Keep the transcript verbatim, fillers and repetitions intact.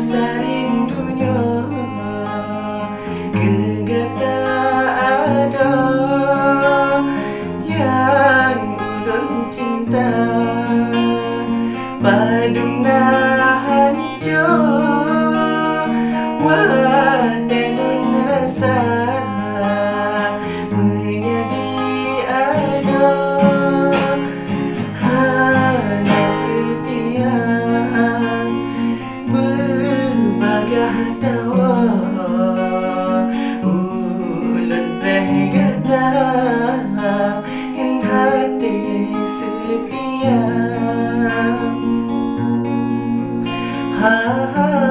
Saring dunyoe keu gata adoe nyang ulôn cinta. Padum na hanco watée lôn rasa meunjadi adoe hana seutia. Beubagaih tawoe ulôn péh gata ngon até seutia. Ha, ha,